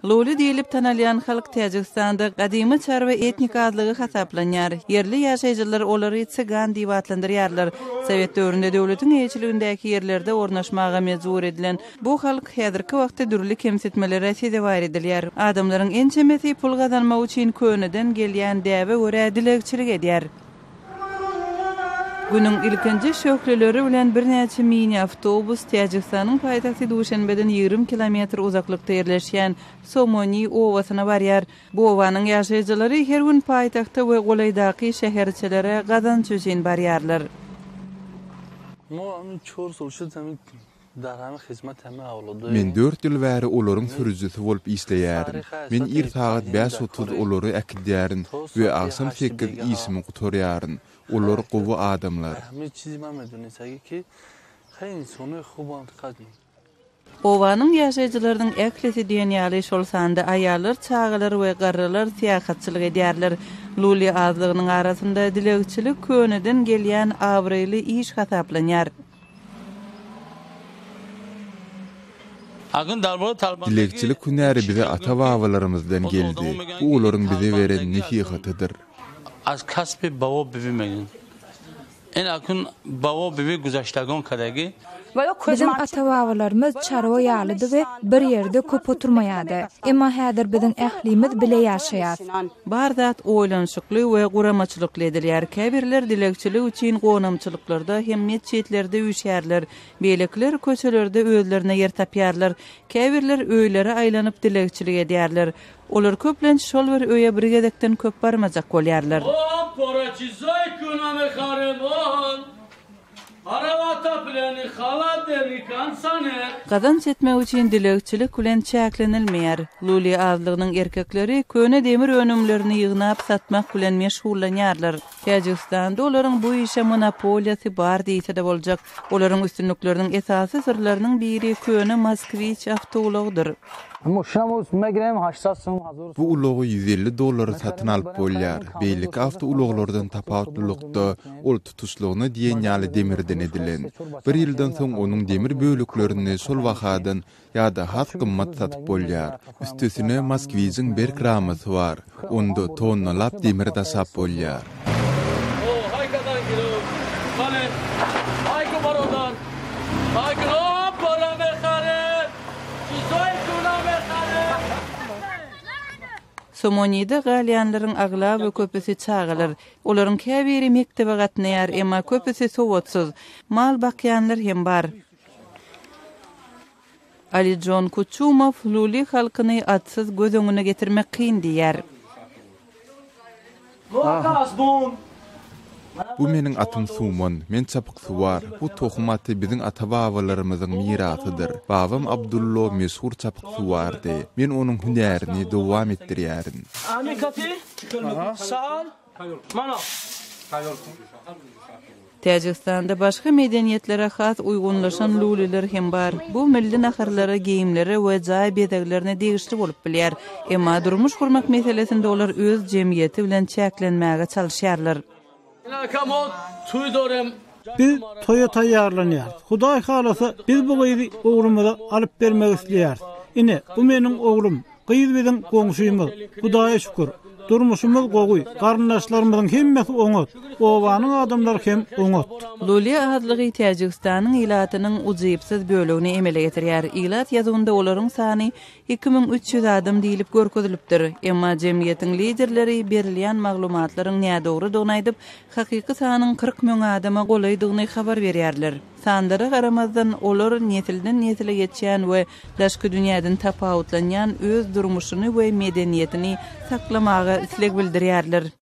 Luli diýlip tanalýan halk Täjigistanda gadymy çarwa etnik azlygy hasaplanýar. Ýerli ýaşaýjylar olary cygan diýip atlandyrýarlar. Sowet döwründe döwletiň eýeçiligindäki ýerlerde ornaşmaga mejbur edilen bu halk häzirki wagtda dürli kemsitmelere sezewar edilýär. Adamlaryň ençemesi pul gazanmak üçin köneden gelýän däbe görä dilegçilik edýär. Günüň ilkinji şöhleleri bilen birnäçe mini awtobus Täjigistanyň paýtagty Duşenbeden 20 kilometr uzaklykda ýerleşýän Somoni obasyna barýar. Bu obanyň ýaşaýjylary her gün paýtagta we golaýdaky şäherçelere gazanç üçin barýarlar. Men dört ýyl bäri olaryň sürüjisi bolup işleýärin. Men ir sagat 5:30 olary äkidýärin we agşam sekiz işimi gutarýaryn. Olar gowy adamlar. Obanyň ýaşaýjylarynyň ählisi diýen ýaly, şol sanda aýallar, çagalar we garrylar syýahatçylyk edýärler. Luli azlygynyň arasynda dilegçilik köneden gelýän abraýly iş hasaplanýar. Dilegçilik hünäri bize ata-babalarymyzdan geldi. Bu olaryň bize beren nesihatydyr. Biziň ata-babalarymyz çarwa ýalydy we bir ýerde köp oturmaýardy. Emma häzir biziň ählimiz bile ýaşaýas. Bar zat oýlanyşykly we guramaçylykly edilýär. Käbirler dilegçilik üçin gonamçylyklarda hem metjitlerde üýşýärler. Beýlekiler köçelerde özlerine ýer tapýarlar. Käbirler öýlere aýlanyp dilegçilik edýärler. Olar köplenç şol bir öýe bir gezekden köp barmajak bolýarlar. Gazanç etmek üçin dilegçilik bilen çäklenilmeýär. Luli azlygynyň erkekleri köne demir önümlerini ýygnap satmak bilen meşgullanýarlar. Täjigistanda olaryň bu işe monopoliýasy bar diýse-de boljak. Olaryň üstünlikleriniň esasy syrlarynyň biri köne Moskwiç awtoulagydyr. Bu ulagy 150 dollara satyn alyp bolýar. Beýleki awtoulaglardan tapawutlylykda, ol tutuşlygyna diýen ýaly demirden edilen. Bir ýyldan soň onuň demir böleklerini şol bahadan ýa-da has gymmat satyp bolýar. Üstesine, Moskwiçiň berk ramasy bar, onda tonnalap demir daşap bolýar. Somonide galýanlaryň aglaba köpüsi çagalar. Olaryň käbiri mekdebe gatnaýar, emma köpüsi sowatsyz. Mal bakýanlar hem bar. Alijon Kuçumow luli halkyny atsyz göz öňüne getirmek kyn diýýär. Bu meniň atym Suman. Men çapyksuwar. Bu tohum aty biziň ata-babalarymyzyň mirasydyr. Babam Abdullo meşhur çapyksuwardy. Men onuň hünärini dowam etdirýärin. Täjigistanda başga medeniýetlere has uýgunlaşan luliler hem bar. Bu milli naharlara, geýimlere we jaý bezeglerine degişli bolup bilýär. Emma durmuş gurmak meselesinde olar öz jemgyýeti bilen çäklenmäge çalyşýarlar. Biz toýa taýýarlanýarys. Hudaý halasa, biz bu gyzy oglumyza alyp bermek isleýäris. Ine, bu meniň oglum. Gyz biziň goňşymyz. Hudaýa şükür, durmuşymyz gowy, garyndaşlarymyzyň hemmesi oňat, obanyň adamlary hem oňat. Luli azlygy Täjigistanyň ilatynyň ujypsyz bölegini emele getirýär. Ilat ýazuwynda olaryň sany 2300 adam diýlip görkezilipdir. Emma jemgyýetiň liderleri berilýän maglumatlaryň nädogrudygyny aýdyp, hakyky sanyň 40 müň adama golaýdygyny habar berýärler. Sanlara garamazdan, olar nesilden-nesile geçýän we daşky dünýäden tapawutlanýan öz durmuşyny we medeniýetini saklamaga isleg bildirýärler.